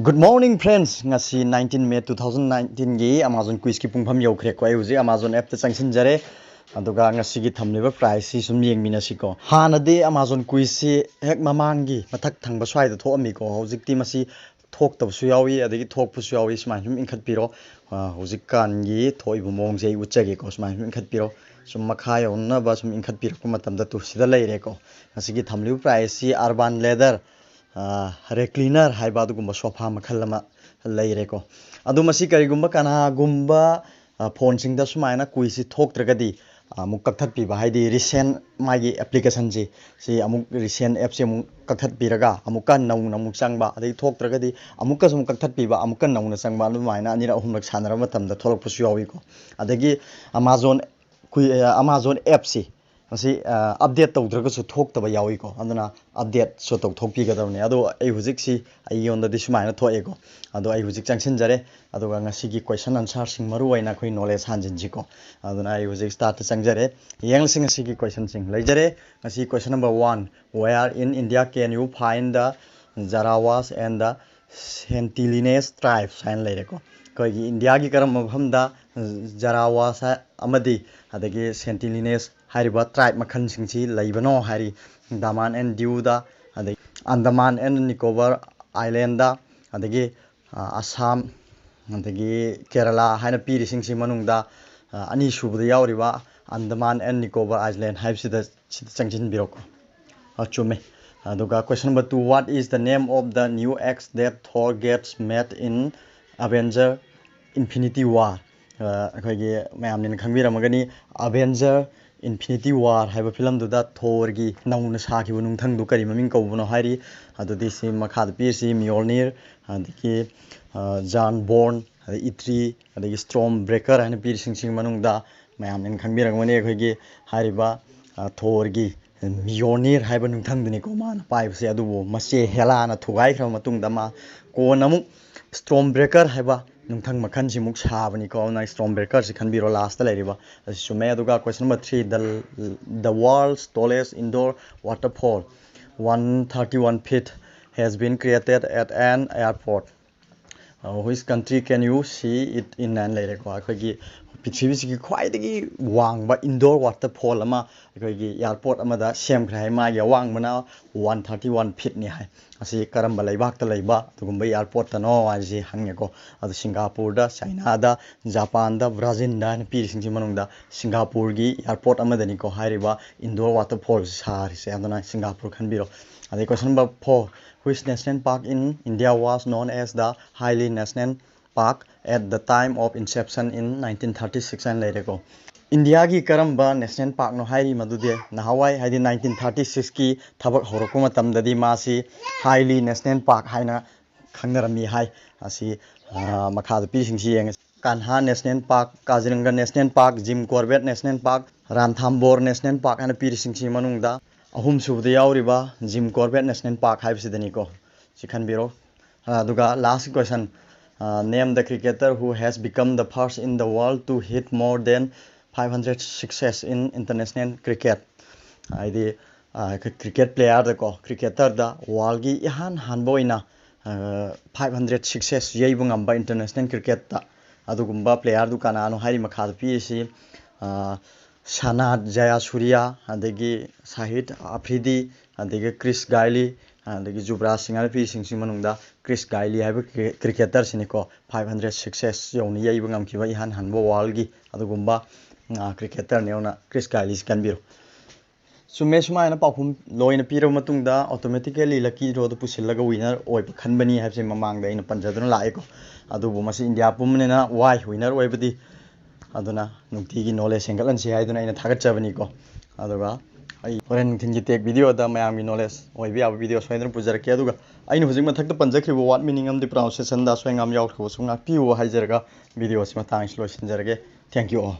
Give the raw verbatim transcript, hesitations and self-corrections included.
Good morning friends, ꯉꯁꯤ nineteen May two thousand nineteen ꯒꯤ Amazon quiz ꯀꯤ ꯄꯨꯡꯐꯝ ꯌꯧꯈ꯭ꯔꯦꯀꯣ꯫ ꯑꯩ ꯍꯧꯖꯤꯛ Amazon app ꯇ ꯆꯪꯁꯤꯟꯖꯔꯦ, ꯑꯗꯨꯒ ꯉꯁꯤꯒꯤ ꯊꯝꯂꯤꯕ prize ꯁꯤ ꯁꯨꯝ ꯌꯦꯡꯃꯤꯟꯅꯁꯤꯀꯣ꯫ ꯍꯥꯟꯅꯗꯤ Amazon quiz ꯁꯤ ꯍꯦꯛ ꯃꯃꯥꯡꯒꯤ ꯃꯊꯛ ꯊꯪꯕ ꯁ꯭ꯋꯥꯏꯗ ꯊꯣꯛꯑꯝꯃꯤꯀꯣ꯫ ꯍꯧꯖꯤꯛꯇꯤ ꯃꯁꯤ ꯊꯣꯛꯇꯕꯁꯨ ꯌꯥꯎꯏ, ꯑꯗꯒꯤ ꯊꯣꯛꯄꯁꯨ ꯌꯥꯎꯏ꯫ ꯁꯨꯃꯥꯏꯅ ꯁꯨꯝ ꯏꯟꯈꯠꯄꯤꯔꯣ꯫ ꯑ, ꯍꯧꯖꯤꯛꯀꯥꯟꯒꯤ ꯊꯣꯛꯏꯕ ꯃꯑꯣꯡꯁꯦ ꯑꯩ ꯎꯠꯆꯒꯦꯀꯣ꯫ ꯁꯨꯃꯥꯏꯅ ꯁꯨꯝ ꯏꯟꯈꯠꯄꯤꯔꯣ꯫ ꯁꯨꯝ ꯃꯈꯥ ꯌꯧꯅꯕ ꯁꯨꯝ ꯏꯟꯈꯠꯄꯤꯔꯛꯄ ꯃꯇꯝꯗ ꯇꯨ ꯁꯤꯗ ꯂꯩꯔꯦꯀꯣ꯫ ꯉꯁꯤꯒꯤ ꯊꯝꯂꯤꯕ prize ꯁꯤ Urban Leather, ꯑ, recliner ꯍꯥꯏꯕ ꯑꯗꯨꯒꯨꯝꯕ sofa ꯃꯈꯜ ꯑꯃ ꯂꯩꯔꯦꯀꯣ꯫ ꯑꯗꯣ ꯃꯁꯤ ꯀꯔꯤꯒꯨꯝꯕ ꯀꯅꯥꯒꯨꯝꯕ, ꯑ, phone ꯁꯤꯡꯗ ꯁꯨꯃꯥꯏꯅ quiz ꯁꯤ ꯊꯣꯛꯇ꯭ꯔꯒꯗꯤ, ꯑ, ꯑꯃꯨꯛ ꯀꯛꯊꯠꯄꯤꯕ, ꯍꯥꯏꯗꯤ resend ꯃꯥꯒꯤ application ꯁꯤ, ꯁꯤ ꯑꯃꯨꯛ resend app ꯁꯤ ꯑꯃꯨꯛ ꯀꯛꯊꯠꯄꯤꯔꯒ ꯑꯃꯨꯛꯀ ꯅꯧꯅ ꯑꯃꯨꯛ ꯆꯪꯕ, ꯑꯗꯒꯤ ꯊꯣꯛꯇ꯭ꯔꯒꯗꯤ ꯑꯃꯨꯛꯀꯁꯨ ꯑꯃꯨꯛ ꯀꯛꯊꯠꯄꯤꯕ, ꯑꯃꯨꯛꯀ ꯅꯧꯅ ꯆꯪꯕ, ꯑꯗꯨꯃꯥꯏꯅ ꯑꯅꯤꯔꯛ ꯑꯍꯨꯝꯂꯛ ꯁꯥꯟꯅꯔꯕ ꯃꯇꯝꯗ ꯊꯣꯛꯂꯛꯄꯁꯨ ꯌꯥꯎꯏꯀꯣ꯫ ꯑꯗꯒꯤ Amazon ꯀꯨꯏ-, ꯑ, Amazon app ꯁꯤ ꯃꯁꯤ, ꯑ, update ꯇꯧꯗ꯭ꯔꯒꯁꯨ ꯊꯣꯛꯇꯕ ꯌꯥꯎꯏꯀꯣ꯫ ꯑꯗꯨꯅ update ꯁꯨ ꯇꯧꯊꯣꯛꯄꯤꯒꯗꯕꯅꯤ꯫ ꯑꯗꯣ ꯑꯩ ꯍꯧꯖꯤꯛꯁꯤ ꯑꯩꯉꯣꯟꯗꯗꯤ ꯁꯨꯃꯥꯏꯅ ꯊꯣꯛꯑꯦꯀꯣ꯫ ꯑꯗꯣ ꯑꯩ ꯍꯧꯖꯤꯛ ꯆꯪꯁꯤꯟꯖꯔꯦ, ꯑꯗꯨꯒ ꯉꯁꯤꯒꯤ question answer ꯁꯤꯡ ꯃꯔꯨ ꯑꯣꯏꯅ ꯑꯩꯈꯣꯏ knowledge ꯍꯥꯟꯖꯤꯟꯁꯤꯀꯣ꯫ ꯑꯗꯨꯅ ꯑꯩ ꯍꯧꯖꯤꯛ start ꯇ ꯆꯪꯖꯔꯦ꯫ ꯌꯦꯡꯂꯁꯤ ꯉꯁꯤꯒꯤ question ꯁꯤꯡ꯫ ꯂꯩꯖꯔꯦ ꯉꯁꯤ question number one: Where in India can you find the Jarawas and the Sentinelese tribes ꯍꯥꯏꯅ ꯂꯩꯔꯦꯀꯣ꯫ ꯑꯩꯈꯣꯏꯒꯤ ꯏꯟꯗꯤꯌꯥꯒꯤ ꯀꯔꯝꯕ ꯃꯐꯝꯗ ꯖꯔꯥꯋꯥꯁ ꯑꯃꯗꯤ ꯑꯗꯒꯤ Sentinelese ꯍꯥꯏꯔꯤꯕ tribe ꯃꯈꯜꯁꯤꯡꯁꯤ ꯂꯩꯕꯅꯣ ꯍꯥꯏꯔꯤ꯫ Daman and Diu ꯗ, ꯑꯗꯒꯤ Andaman and Nicobar Island ꯗ, ꯑꯗꯒꯤ, ꯑ, ꯑꯁꯥꯝ, ꯑꯗꯒꯤ ꯀꯦꯔꯂꯥ ꯍꯥꯏꯅ ꯄꯤꯔꯤꯁꯤꯡꯁꯤ ꯃꯅꯨꯡꯗ, ꯑ, ꯑꯅꯤꯁꯨꯕꯗ ꯌꯥꯎꯔꯤꯕ Andaman and Nicobar Island ꯍꯥꯏꯕꯁꯤꯗ, ꯁꯤꯗ ꯆꯪꯁꯤꯟꯕꯤꯔꯣꯀꯣ꯫ ꯑ, ꯆꯨꯝꯃꯦ꯫ ꯑꯗꯨꯒ question number two: What is the name of the new axe that Thor gets made in Avenger Infinity War? ꯑ, ꯑꯩꯈꯣꯏꯒꯤ ꯃꯌꯥꯝꯅ ꯈꯪꯕꯤꯔꯝꯃꯒꯅꯤ, Avenger Infinity War ꯍꯥꯏꯕ film ꯗꯨꯗ ꯊꯣꯔꯒꯤ ꯅꯧꯅ ꯁꯥꯈꯤꯕ ꯅꯨꯡꯊꯪꯗꯨ ꯀꯔꯤ ꯃꯃꯤꯡ ꯀꯧꯕꯅꯣ ꯍꯥꯏꯔꯤ꯫ ꯑꯗꯨꯗꯤ ꯁꯤ ꯃꯈꯥꯗ ꯄꯤꯔꯤꯁꯤ Mjolnir, ꯑꯗꯒꯤ, ꯑ, Jarnbjorn, ꯑꯗꯩ Eitri, ꯑꯗꯒꯤ Stormbreaker ꯍꯥꯏꯅ ꯄꯤꯔꯤꯁꯤꯡꯁꯤꯒꯤ ꯃꯅꯨꯡꯗ ꯃꯌꯥꯝꯅ ꯈꯪꯕꯤꯔꯝꯒꯅꯤ, ꯑꯩꯈꯣꯏꯒꯤ ꯍꯥꯏꯔꯤꯕ, ꯑ, ꯊꯣꯔꯒꯤ Mjolnir ꯍꯥꯏꯕ ꯅꯨꯡꯊꯪꯗꯨꯅꯤꯀꯣ ꯃꯥꯅ ꯄꯥꯏꯕꯁꯦ꯫ ꯑꯗꯨꯕꯨ ꯃꯆꯦ ꯍꯦꯂꯥꯅ ꯊꯨꯒꯥꯏꯈ꯭ꯔꯕ ꯃꯇꯨꯡꯗ ꯃꯥ ꯀꯣꯟꯅ ꯑꯃꯨꯛ Stormbreaker ꯍꯥꯏꯕ ꯅꯨꯡꯊꯪ ꯃꯈꯜꯁꯤꯃꯨꯛ ꯁꯥꯕꯅꯤꯀꯣ꯫ ꯑꯗꯨꯅ Stormbreaker ꯁꯤ ꯈꯟꯕꯤꯔꯣ, last ꯇ ꯂꯩꯔꯤꯕ ꯑꯁꯤ ꯆꯨꯝꯃꯦ꯫ ꯑꯗꯨꯒ question number three: The, the world's tallest indoor waterfall, one thirty one feet, has been created at an airport. Uh, which country can you see it in? ꯍꯥꯏꯅ ꯂꯩꯔꯦꯀꯣ꯫ ꯑꯩꯈꯣꯏꯒꯤ ꯄ꯭ꯔꯤꯊꯤꯕꯤꯁꯤꯒꯤ ꯈ꯭ꯋꯥꯏꯗꯒꯤ ꯋꯥꯡꯕ indoor waterfall ꯑꯃ ꯑꯩꯈꯣꯏꯒꯤ airport ꯑꯃꯗ ꯁꯦꯝꯈ꯭ꯔꯦ ꯍꯥꯏ꯫ ꯃꯥꯒꯤ ꯑꯋꯥꯡꯕꯅ one thirty one feetꯅꯤ ꯍꯥꯏ꯫ ꯑꯁꯤ ꯀꯔꯝꯕ ꯂꯩꯕꯥꯛꯇ ꯂꯩꯕ ꯑꯗꯨꯒꯨꯝꯕ airportꯅꯣ ꯍꯥꯏꯁꯤ ꯍꯪꯉꯦꯀꯣ꯫ ꯑꯗꯨ ꯁꯤꯡꯒꯥꯄꯨꯔꯗ, ꯆꯥꯏꯅꯥꯗ, ꯖꯄꯥꯟꯗ, ꯕ꯭ꯔꯥꯖꯤꯜꯗ ꯍꯥꯏꯅ ꯄꯤꯔꯤꯁꯤꯡꯁꯤ ꯃꯅꯨꯡꯗ ꯁꯤꯡꯒꯥꯄꯨꯔꯒꯤ airport ꯑꯃꯗꯅꯤꯀꯣ ꯍꯥꯏꯔꯤꯕ indoor waterfall ꯁꯥꯔꯤꯁꯦ꯫ ꯑꯗꯨꯅ ꯁꯤꯡꯒꯥꯄꯨꯔ ꯈꯟꯕꯤꯔꯣ꯫ ꯑꯗꯩ question number four, which national park in India was known as the Hailey National Park at the time of inception in nineteen thirty six ꯍꯥꯏꯅ ꯂꯩꯔꯦꯀꯣ꯫ ꯏꯟꯗꯤꯌꯥꯒꯤ ꯀꯔꯝꯕ national parkꯅꯣ ꯍꯥꯏꯔꯤ ꯃꯗꯨꯗꯤ ꯅꯍꯥꯟꯋꯥꯏ, ꯍꯥꯏꯗꯤ nineteen thirty sixꯀꯤ ꯊꯕꯛ ꯍꯧꯔꯛꯄ ꯃꯇꯝꯗꯗꯤ ꯃꯥꯁꯤ Hailey National Park ꯍꯥꯏꯅ ꯈꯪꯅꯔꯝꯃꯤ ꯍꯥꯏ꯫ ꯑꯁꯤ, ꯑ, ꯃꯈꯥꯗ ꯄꯤꯔꯤꯁꯤꯡꯁꯤ ꯌꯦꯡꯉꯁꯤ꯫ ꯀꯥꯟꯍꯥ National Park, ꯀꯥꯖꯤꯔꯪꯒ National Park, gym Corbett National Park, ꯔꯥꯝꯊꯥꯝꯕꯣꯔ National Park ꯍꯥꯏꯅ ꯄꯤꯔꯤꯁꯤꯡꯁꯤ ꯃꯅꯨꯡꯗ ꯑꯍꯨꯝꯁꯨꯕꯗ ꯌꯥꯎꯔꯤꯕ ꯖꯤꯝ ꯀꯣꯔꯕꯦꯠ National Park ꯍꯥꯏꯕꯁꯤꯗꯅꯤꯀꯣ꯫ ꯁꯤ ꯈꯟꯕꯤꯔꯣ꯫ ꯑꯗꯨꯒ last question, uh, name the cricketer who has become the first in the world to hit more than five hundred sixes in international cricket꯫ ꯍꯥꯏꯗꯤ, ꯑ, cricket playerꯗꯀꯣ, cricketerꯗ worldꯒꯤ ꯏꯍꯥꯟ ꯍꯥꯟꯕ ꯑꯣꯏꯅ, ꯑ, five hundred sixes ꯌꯩꯕ ꯉꯝꯕ international cricketꯇ ꯑꯗꯨꯒꯨꯝꯕ playerꯗꯨ ꯀꯅꯥꯅꯣ ꯍꯥꯏꯔꯤ ꯃꯈꯥꯗ ꯄꯤꯔꯤꯁꯤ, ꯑ, ꯁꯅꯥꯠ ꯖꯌꯥꯁꯨꯔꯤꯌꯥ, ꯑꯗꯒꯤ ꯁꯥꯍꯤꯗ ꯑꯐ꯭ꯔꯤꯗꯤ, ꯑꯗꯒꯤ ꯀ꯭ꯔꯤꯁ ꯒꯥꯏꯂꯤ, ꯑꯗꯒꯤ ꯖꯨꯕ꯭ꯔꯥꯖ ꯁꯤꯡ ꯍꯥꯏꯅ ꯄꯤꯔꯤꯁꯤꯡꯁꯤ ꯃꯅꯨꯡꯗ ꯀ꯭ꯔꯤꯁ ꯒꯥꯏꯂꯤ ꯍꯥꯏꯕ ꯀ꯭ꯔꯤ-, cricketerꯁꯤꯅꯤꯀꯣ꯫ Five hundred sixes ꯌꯧꯅ ꯌꯩꯕ ꯉꯝꯈꯤꯕ ꯏꯍꯥꯟ ꯍꯥꯟꯕ worldꯒꯤ ꯑꯗꯨꯒꯨꯝꯕ, ꯑ, cricketerꯅꯤ꯫ ꯑꯗꯨꯅ ꯀ꯭ꯔꯤꯁ ꯒꯥꯏꯂꯤꯁꯤ ꯈꯟꯕꯤꯔꯣ꯫ ꯆꯨꯝꯃꯦ, ꯁꯨꯃꯥꯏꯅ ꯄꯥꯎꯈꯨꯝ ꯂꯣꯏꯅ ꯄꯤꯔꯕ ꯃꯇꯨꯡꯗ automatically lucky drawꯗ ꯄꯨꯁꯤꯜꯂꯒ winner ꯑꯣꯏꯕ ꯈꯟꯕꯅꯤ ꯍꯥꯏꯕꯁꯦ ꯃꯃꯥꯡꯗ ꯑꯩꯅ ꯄꯟꯖꯗꯨꯅ ꯂꯥꯛꯑꯦꯀꯣ꯫ ꯑꯗꯨꯕꯨ ꯃꯁꯤ ꯏꯟꯗꯤꯌꯥ ꯄꯨꯝꯕꯅꯤꯅ ꯋꯥꯏ winner ꯑꯣꯏꯕꯗꯤ꯫ ꯑꯗꯨꯅ ꯅꯨꯡꯇꯤꯒꯤ knowledge ꯍꯦꯟꯒꯠꯍꯟꯁꯤ ꯍꯥꯏꯗꯨꯅ ꯑꯩꯅ ꯊꯥꯒꯠꯆꯕꯅꯤꯀꯣ꯫ ꯑꯗꯨꯒ ꯑꯩ ꯍꯣꯔꯦꯟ ꯅꯨꯡꯊꯤꯟꯒꯤ tech videoꯗ ꯃꯌꯥꯝꯒꯤ knowledge ꯑꯣꯏꯕ ꯌꯥꯕ video ꯁꯣꯏꯗꯅ ꯄꯨꯖꯔꯛꯀꯦ꯫ ꯑꯗꯨꯒ ꯑꯩꯅ ꯍꯧꯖꯤꯛ ꯃꯊꯛꯇ ꯄꯟꯖꯈ꯭ꯔꯤꯕ word meaning ꯑꯃꯗꯤ pronunciationꯗ ꯑꯁꯣꯏ ꯑꯉꯥꯝ ꯌꯥꯎꯈ꯭ꯔꯕꯁꯨ ꯉꯥꯛꯄꯤꯌꯨ ꯍꯥꯏꯖꯔꯒ videoꯁꯤ ꯃꯇꯥꯡꯁꯤ ꯂꯣꯏꯁꯤꯟꯖꯔꯒꯦ꯫ Thank you all꯫